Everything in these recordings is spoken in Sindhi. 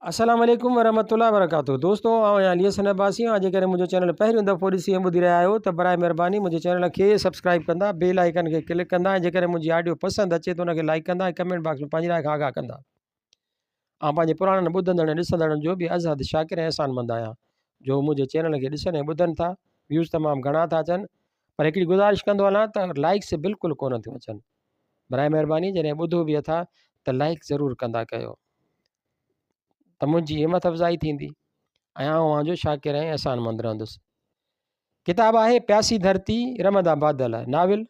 السلام عليڪم ورحمة الله وبرڪاته دوستو آئون آهيان علي حسن عباسي اوهان جيڪڏهن منهنجو چينل پهريون دفعو ڏسي ۽ ٻڌي رهيا آهيو ته برائي مهرباني منهنجي چينل کي سبسڪرائب ڪندا بيل آئيڪن کي ڪلڪ ڪندا ۽ جيڪڏهن منهنجي آڊيو پسند اچي ته ان کي لائڪ ڪندا ۽ ڪمينٽ باڪس ۾ پنهنجي راء کان آگاهه ڪندا آئون پنهنجي پراڻن ٻڌندڙن ۽ ڏسندڙن جو به ازحد شاڪر ۽ احسان مند آهيان جو منهنجي چينل کي ڏسن ۽ ٻڌن ٿا ويوز تمام گهڻا ٿا اچن پر هڪڙي گذارش ڪندو هلان ته لائڪس بلڪل ڪونه ٿيون اچن برائي مهرباني جڏهن ٻڌو به اٿا ته لائڪ ضرور ڪندا ڪيو ته منهنجي همت افزائي ٿيندي ۽ آئون اوهان جو شاڪر ۽ احسانمند رهندس. ڪتاب آهي پياسي ڌرتي رمدا بادل، ناول،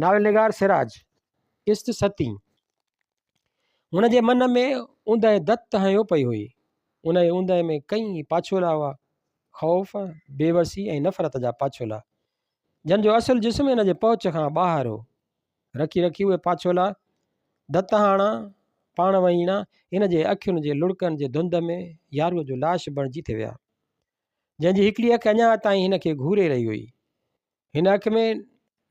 ناول نگار سراج، قسط ستين. هن جي من ۾ اوندهه دت هنيو پئي هئي. انهيء اوندهه ۾ ڪئين پاڇولا هئا، خوف، بيوسي ۽ نفرت جا پاڇولا، جن جو اصل جسم هن جي پهچ کان ٻاهر هو. رکي رکي اهي پاڇولا، دت هاڻا، پاڻ وهيڻا، هن جي اکين جي لڙڪن جي ڌنڌ ۾ ياروء جو لاش بڻجي ٿي ويا. جنهن جي هڪڙي اک اڃا تائين هن کي گهوري رهي هئي. هن اک ۾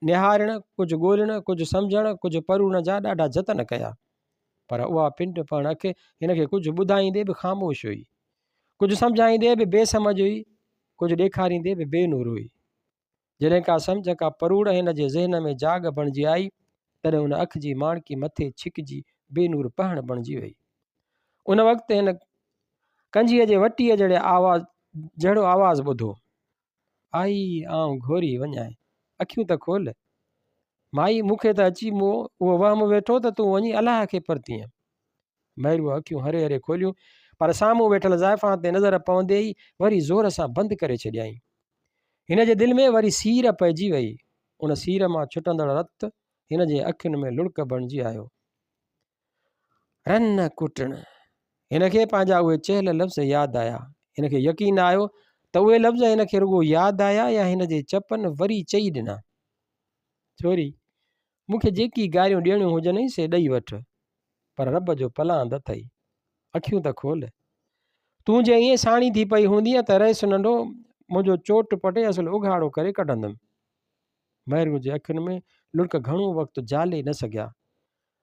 نهارڻ، ڪجهه ڳولڻ، ڪجهه سمجهڻ، ڪجهه پروڙڻ جا ڏاڍا جتن ڪيا. پر اها پنڊ پهڻ اک هن کي ڪجهه ٻڌائيندي به خاموش هئي. ڪجهه سمجهائيندي به بي سمجهه هئي. ڪجهه ڏيکاريندي به بي نور هئي. جڏهن ڪا سمجهه، ڪا پروڙ هن جي ذهن ۾ جاڳ بڻجي آئي، تڏهن ان اک جي ماڻڪي مٿي ڇڪجي بي نور پهڻ بڻجي وئي. ان وقت هن ڪنجهي جي وٽيء جهڙي آواز جهڙو آواز ٻڌو. آئي، آئون گهوري وڃانء، اکيون ته کول. مائي، مون کي ته اچي مون اهو وهم ويٺو ته تون وڃي الله کي پرتينء. مهروء اکيون هري هري کوليون، پر سامهون ويٺل زائفان تي نظر پوندي ئي وري زور سان بند ڪري ڇڏيائين. هن جي دل ۾ وري سير پئجي وئي. ان سير مان ڇٽندڙ رت هن جي اکين ۾ لڙڪ بڻجي آيو. رن ڪٽڻ! هن کي پنهنجا اهي چيل لفظ ياد آيا. هن کي يقين نه آيو ته اهي لفظ هن کي رڳو ياد آيا يا هن جي چپن وري چئي ڏنا. ڇوري! مون کي جيڪي گاريون ڏيڻيون هجنئي سي ڏئي وٺ، پر رب جو پلاند اٿئي. اکيون ته کول. تون جي ائين ساڻي ٿي پئي هوندينء ته رئيس ننڍو منهنجو چوٽ پٽي اصل اگهاڙو ڪري ڪڍندم. مهروء جي اکين ۾ لڙڪ گهڻو وقت جالي نه سگهيا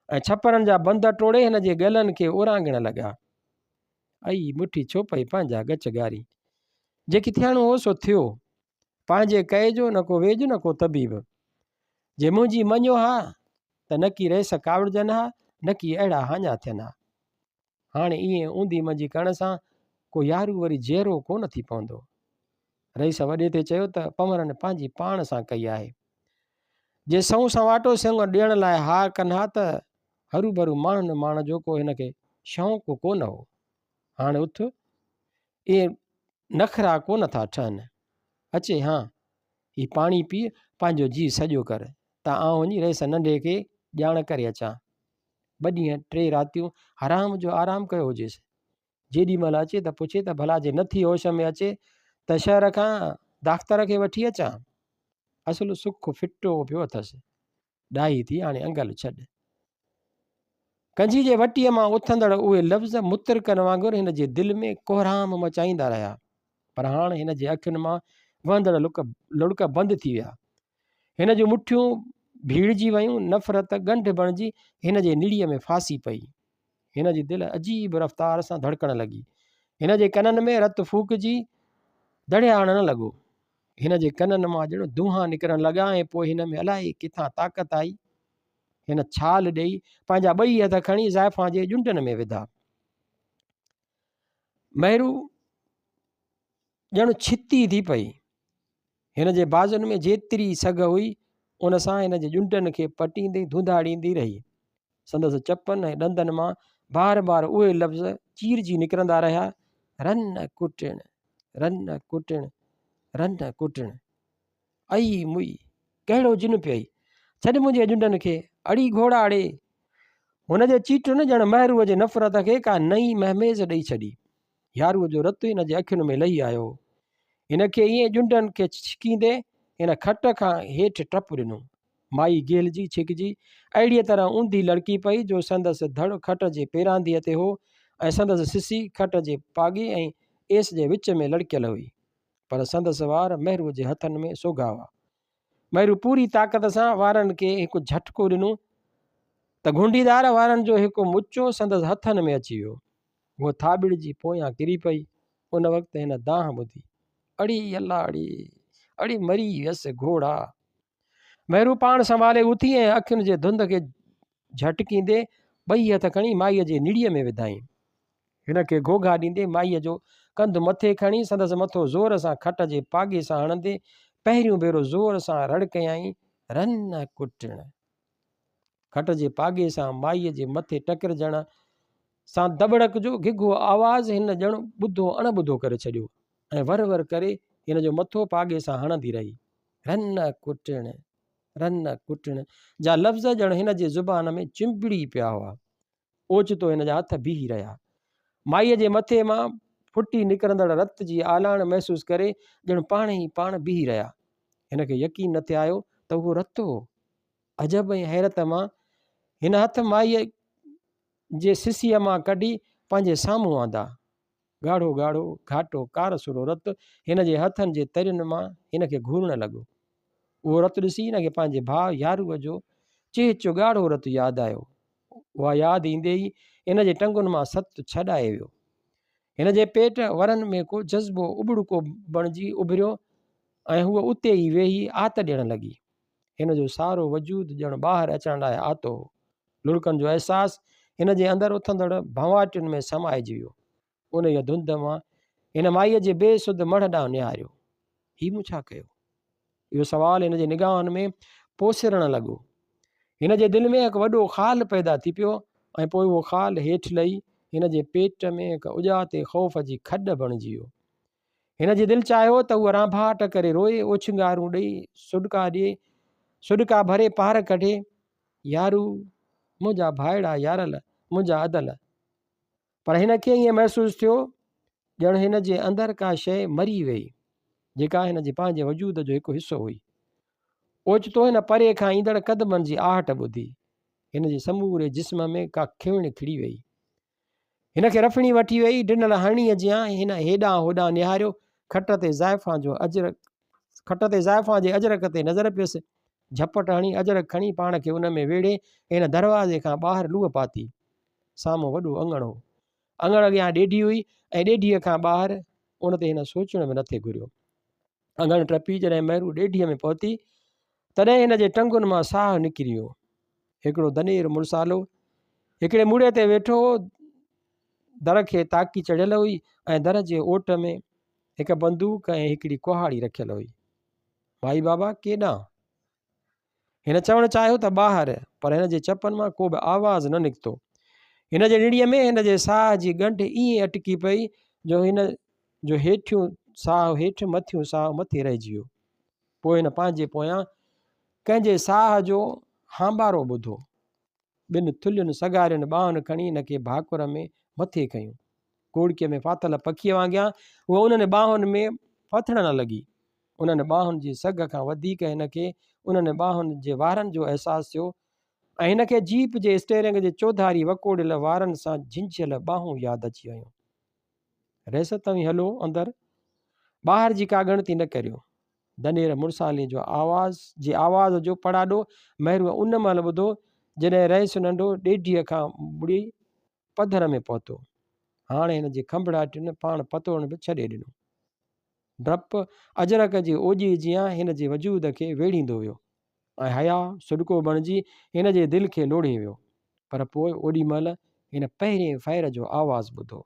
۽ ڇپرن جا بند ٽوڙي هن جي ڳلن کي اورانگهڻ لڳا. ائي مٺي ڇو پئي پنهنجا ڳچ ڳارين. جيڪي ٿيڻو هو سو ٿيو. پنهنجي ڪئي جو نه ڪو ويڄ نه ڪو طبيب. جي منهنجي مڃيو ها ته نڪي رئيس ڪاوڙجن ها نڪي اهڙا هاڃا ٿين ها. هاڻي ائين اونڌي منجي ڪرڻ سان ڪو يارو وري جيئرو ڪونه ٿي پوندو. رئيس وڏي تي چيو ته پنورن پنهنجي پاڻ سان ڪئي آهي. جي سئون سنواٽو سڱ ڏيڻ لاء ها ڪن ها ته هروڀرو ماڻهن ماڻ جو ڪو هن کي شوق ڪونه هو. هاڻي اٿ، اهي نخرا ڪونه ٿا ٺهن. اچي هان، هي پاڻي پيء، پنهنجو جيء سڄو ڪر، ته آئون وڃي رئيس ننڍي کي ڄاڻ ڪري اچان. ٻه ڏينهن ٽي راتيون حرام جو آرام ڪيو هجيس. جيڏي مهل اچي ته پڇي ته ڀلا جي نه ٿي هوش ۾ اچي ته شهر کان داختر کي وٺي اچان. اصل سک ڦٽو پيو اٿس. ڏاهي ٿي هاڻي انگل ڇڏ. ڪنجهي جي وٽيء مان اٿندڙ اهي لفظ مترڪن وانگر هن جي دل ۾ ڪهرام مچائيندا رهيا. پر هاڻ هن جي اکين مان وهندڙ لڙڪ بند ٿي ويا. هن جون مٺيون ڀيڙجي ويون، نفرت ڳنڍ بڻجي هن جي نڙيء ۾ ڦاسي پئي. هن جي دل عجيب رفتار سان ڌڙڪڻ لڳي. هن جي ڪنن ۾ رت ڦوڪجي دڙيا هڻڻ لڳو. هن جي ڪنن مان ڄڻ دونهان نڪرڻ لڳا ۽ پوء هن ۾ الائي ڪٿان طاقت آئي. هن ڇال ڏيئي پنهنجا ٻئي هٿ کڻي زائفان جي ڄنڊن ۾ وڌا. مهرو ڄڻ ڇتي ٿي پئي. هن جي بازن ۾ جيتري سگهه هئي، ان سان هن جي ڄنڊن کي پٽيندي ڌونڌاڙيندي رهي. سندس چپن ۽ ڏندن مان بار بار اهي لفظ چيرجي نڪرندا رهيا، رن ڪٽڻ، رن ڪٽڻ، رن ڪٽڻ. ائي مئي، ڪهڙو جن پيئي، ڇڏ منهنجي ڄنڊن کي، اڙي گهوڙا اڙي! هن جي چيٽن ڄڻ مهروء جي نفرت کي ڪا نئين مهميز ڏئي ڇڏي. ياروء جو رت هن جي اکين ۾ لهي آيو هو. هن کي ائين ڄنڊن کي ڇڪيندي هن کٽ کان هيٺ ٽپ ڏنو. مائي گهلجي ڇڪجي اهڙيء طرح اونڌي لڙڪي پئي جو سندس ڌڙ کٽ جي پيرانديء تي هو ۽ سندس سسي کٽ جي پاڳي ۽ ايس جي وچ ۾ لڙڪيل هئي. پر سندس وار مهروء جي هٿن ۾ سوگها هئا. مهروء پوري طاقت سان وارن کي هڪ جهٽڪو ڏنو ته گهنڊيدار وارن جو هڪ مچو سندس هٿن ۾ اچي ويو. هوء ٿاٻڙجي پويان ڪري پئي. ان وقت هن دانهن ٻڌي. اڙي الا اڙي! اڙي مري ويس گهوڙا! مهرو پاڻ سنڀالي اٿي ۽ اکين جي ڌنڌ کي جهٽڪيندي ٻئي هٿ کڻي مائيء جي نڙيء ۾ وڌائين. هن کي گهوگها ڏيندي مائيء جو ڪنڌ مٿي کڻي سندس مٿو زور سان کٽ جي پاڳي سان هڻندي پهريون ڀيرو زور سان رڙ ڪيائين، رن ڪٽڻ! کٽ جي پاڳي سان مائيء جي مٿي ٽڪرجڻ سان دٻڙڪ جو گهگهو آواز هن ڄڻ ٻڌو اڻ ٻڌو ڪري ڇڏيو ۽ ور ور ڪري هن جو مٿو پاڳي سان هڻندي رهي. رن ڪٽڻ! رن ڪٽڻ! جا لفظ ڄڻ هن جي زبان ۾ چنبڙي پيا هئا. اوچتو هن جا هٿ بيهي رهيا. مائيء جي مٿي مان ڦٽي نڪرندڙ رت جي آلاڻ محسوس ڪري ڄڻ پاڻ ئي پاڻ بيهي رهيا. هن کي يقين نه ٿي آيو ته اهو رت هو. عجب ۽ حيرت مان هن هٿ مائيء جي سسيء مان ڪڍي پنهنجي سامهون آندا. ڳاڙهو ڳاڙهو، گهاٽو ڪارسرو رت هن جي هٿن جي ترين مان هن کي گهورڻ لڳو. اهو رت ڏسي هن کي پنهنجي ڀاء ياروء جو چهچ ڳاڙهو رت ياد آيو. اها ياد ايندي ئي هن جي ٽنگن مان ست ڇڏائي ويو. هن جي پيٽ ورن ۾ ڪو جذبو اٻڙڪو بڻجي اڀريو ۽ هوء اتي ئي ويهي آت ڏيڻ لڳي. هن جو سارو وجود ڄڻ ٻاهر اچڻ لاء آتو هو. لڙڪن جو احساس هن جي اندر اٿندڙ ڀنواٽين ۾ سمائجي ويو. انهيء ڌنڌ مان هن مائيء جي بي سڌ مڙهه ڏانهن نهاريو. هي مون ڇا ڪيو؟ اهو سوال هن جي نگاهن ۾ پوسرڻ لڳو. هن جي دل ۾ هڪ وڏو خال پيدا ٿي پيو ۽ پوء اهو خال هيٺ لهي هن جي پيٽ ۾ هڪ اڄاتي خوف جي کڏ بڻجي ويو. هن جي دل چاهيو ته هوء رانڀاٽ ڪري روئي، اوڇنگارون ڏئي، سڏڪا ڏئي، سڏڪا ڀري پار ڪڍي، يارو، منهنجا ڀائڙا يارل، منهنجا ادل. پر هن کي ائين محسوس ٿيو ڄڻ هن جي اندر ڪا شيء مري ويئي، جيڪا هن جي پنهنجي وجود جو هڪ حصو هئي. اوچتو هن پري کان ايندڙ قدمن جي آهٽ ٻڌي. هن جي سموري جسم ۾ ڪا کيوڻ کڙي ويئي. هن کي رڦڻي وٺي ويئي، ڊنل هرڻيء جيان هن هيڏانهن هوڏانهن نهاريو، کٽ تي زائفان جو اجرڪ کٽ تي زائفان جي اجرڪ تي نظر پيس، جهپٽ هڻي اجرڪ کڻي پاڻ کي ان ۾ ويڙهي هن دروازي کان ٻاهر لوهه پاتي. سامهون وڏو اڱڻ هو. اڱڻ اڳيان ڏيڍي هئي ۽ ڏيڍيء کان ٻاهر ان تي هن سوچڻ به نٿي گهريو. اڱڻ ٽپي جڏهن مهرو ڏيڍيء ۾ پهتي، تڏهن هن جي ٽنگن مان ساهه نڪري ويو. هڪڙو دنير مڙسالو هڪڙي موڙي تي ويٺو هو. در کي تاڪي چڙهيل هئي ۽ در جي اوٽ ۾ هڪ بندوق ۽ هڪڙي ڪهاڙي رکيل هئي. مائي بابا ڪيڏانهن؟ هن چوڻ چاهيو ته ٻاهر، پر هن جي چپن مان ڪو به آواز نه نڪتو. هن جي نڙيء ۾ هن جي ساهه جي ڳنڍ ائين اٽڪي پئي جو هن جو هيٺيون ساهه هيٺ مٿيون ساهه مٿي رهجي ويو. پوء هن پنهنجي پويان ڪنهن جي ساهه جو هانبارو ٻڌو. ٻن ٿلهين سگهارين ٻانهن کڻي هن کي ڀاڪر ۾ مٿي کنيو. ڪوڙڪيء ۾ ڦاٿل پکيء وانگيان هوء انهن ٻانهن ۾ ڦٿڙڻ لڳي. انهن ٻانهن جي سگهه کان وڌيڪ هن کي انهن ٻانهن جي وارن جو احساس ٿيو ۽ هن کي جيپ جي اسٽيئرنگ جي چوڌاري وڪوڙيل وارن سان جهنجهيل ٻانهون ياد اچي ويون. رئيس توهين هلو اندر، ٻاهر جي ڪا ڳڻتي نه ڪريو. دنير مڙسالي جو آواز جي آواز جو پڙاڏو مهروء ان مهل ٻڌو، جڏهن رئيس ننڍو ڏيڍيء کان مڙي پڌر ۾ پهتو. هاڻي هن جي کنڀڙاٽين پاڻ پتوڙڻ به ڇڏي ڏنو. ڊپ اجرڪ جي اوڄي جيان هن جي وجود کي ويڙهيندو ويو ۽ حياء سڏڪو بڻجي هن جي دل کي لوڙهي ويو. پر پوء اوڏي مهل هن پهرين فائر جو آواز ٻڌو.